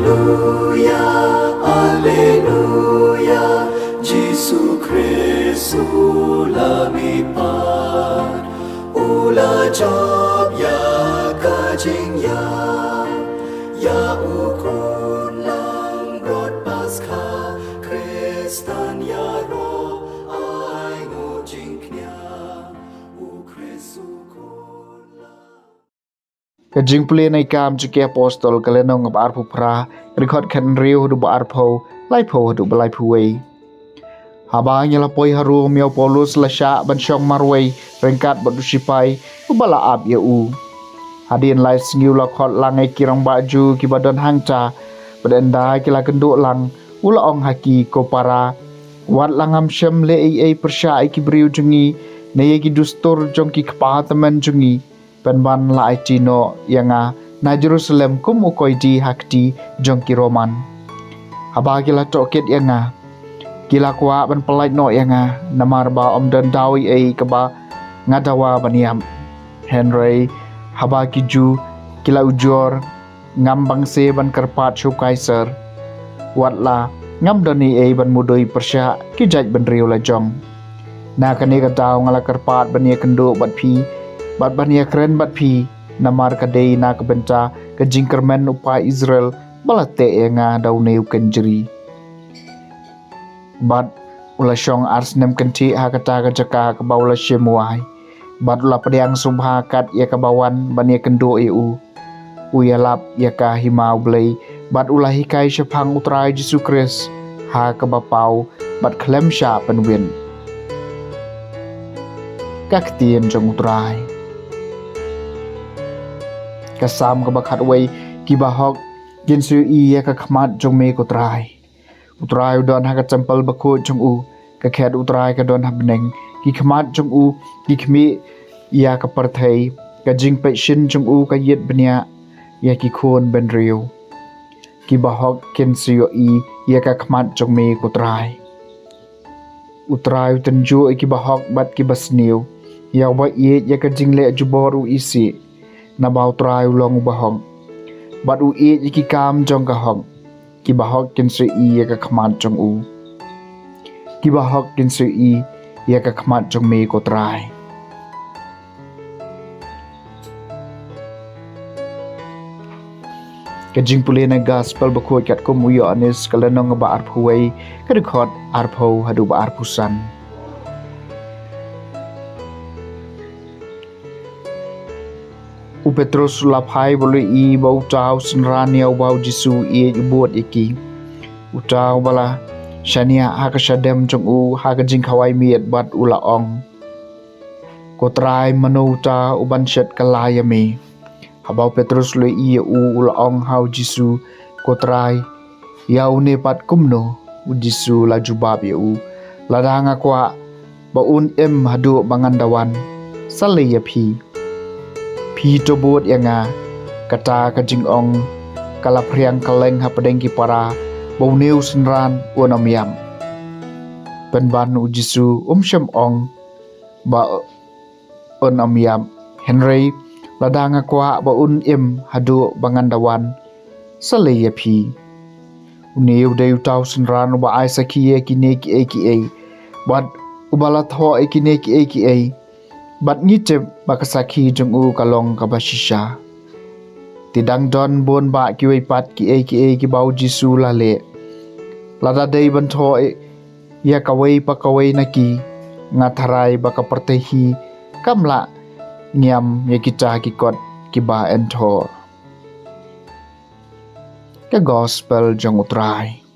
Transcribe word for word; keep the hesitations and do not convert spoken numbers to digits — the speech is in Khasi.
Alleluia, Alleluia, Jisu Khrist u la mihpat, u la jop ïa ka jingïap, ïa u khun langbrot Paskha, Khristan ïaroh ai nguh jingkñia, u Khrist u khun la Ka jingpule na ki kam jong ki apostol ka lynnong ba arphew phra, ka dkhot khathynriew haduh ba arphew, laiphew haduh ba laiphew wei. Haba ngi la poi ha Rom ïa u Paulus la shah ban shong marwei ryngkat bad u sipai uba la ap ïa u. Hadien lai sngi u la khot lang ïa ki rangbah Jiw kiba don hangta, bad ynda ki la kynduh lang, u la ong ha ki, ko para, wat la ngam shym leh ei ei pyrshah ïa ki briew jong ngi, ne ïa ki dustur jong ki kpa tymmen jong ngi, pynban la aiti noh ïa nga na Jerusalem kum u koidi ha kti jong ki Roman. Haba ki la tohkit ïa nga, ki la kwah ban pyllait noh ïa nga, namar ba ym don daw ei ei kaba nga dawa ban ïap. Hynrei haba ki Jiw ki la ujor, ngam bang se ban kyrpad sha u Kaisar, wat la ngam don ei ei ban mudui pyrshah ki jaitbynriew la jong. Na kane ka daw nga la kyrpad ban ïakynduh bad phi, bad ban ïakren bad phi, namar ka dei na ka bynta ka jingkyrmen u paid Israel ba la teh ïa nga da une u kynjri. Bad u la shong ar snem kynthih ha kata ka jaka kaba u la shim wai. Bad u la pdiang sngewbha kat ïa kaba wan ban ïakynduh ïa u. U ïalap ïa ka hima U Blei, bad u la hikai shaphang U Trai Jisu Khrist ha kaba paw bad khlem shah pynwit. Ka ktien jong U Trai. Ka Salm kaba khatwei. Ki bahok kin sa ïohi ïa ka khmat jong me, ko Trai. U Trai u don ha ka templ bakhuid jong u, ka khet U Trai ka don ha bneng. Ki khmat jong u ki khmih ïa ka pyrthei, ka jingpeit shin jong u ka ïit bniah ïa ki khun bynriew. Ki bahok kin sa ïohi ïa ka khmat jong me, ko Trai. U Trai u tynjuh ïa ki bahok bad ki basniew. Ïa uba ïeit ïa ka jingleh jubor u isih, naba U Trai u long u bahok, bad u ïeit ïa ki kam jong ka hok. Ki bahok kin sa ïohi ïa ka khmat jong u. Ki bahok kin sa ïohi ïa ka khmat jong me, ko Trai. Ka jingpule na Gospel bakhuid katkum u Ïoannis, ka lynnong ba arphew wei, ka dkhot arphew haduh ba arphew san. U Petrus u la phai bad u la ïohi ba uta u synran ïa uba u Jisu u ïeit u bud ïa ki. Uta uba la shaniah ha ka shadem jong u ha ka jingkhawai miet bad u la ong, ko Trai, mano uta uban shet kylla ïa me? Haba u Petrus u la ïohi ïa u, u la ong ha u Jisu, ko Trai, ïa une pat kumno? U Jisu u la jubab ïa u, lada nga kwah ba un im haduh ba ngan da wan, sa lei ïa phi. Phi to bud ïa nga. Kata ka jingong ka la phriang kylleng hapdeng ki para ba une u synran un ym ïap. Pynban u Jisu um shym ong ba un ym ïap, hynrei, lada nga kwah ba un im haduh ba ngan da wan, sa lei ïa phi. Une u dei uta u synran uba ai sakhi ïa kine kiei kiei, bad uba la thoh ïa kine kiei kiei, bad ngi tip ba ka sakhi jong u ka long kaba shisha. Te dang don bun bah kiwei pat kiei kiei kiba u Jisu u la leh. Lada dei ban thoh ïa kawei pa kawei na ki, nga tharai ba ka pyrthei hi kam lah ngiam ïa kita ki kot kiba yn thoh. Ka Gospel jong U Trai.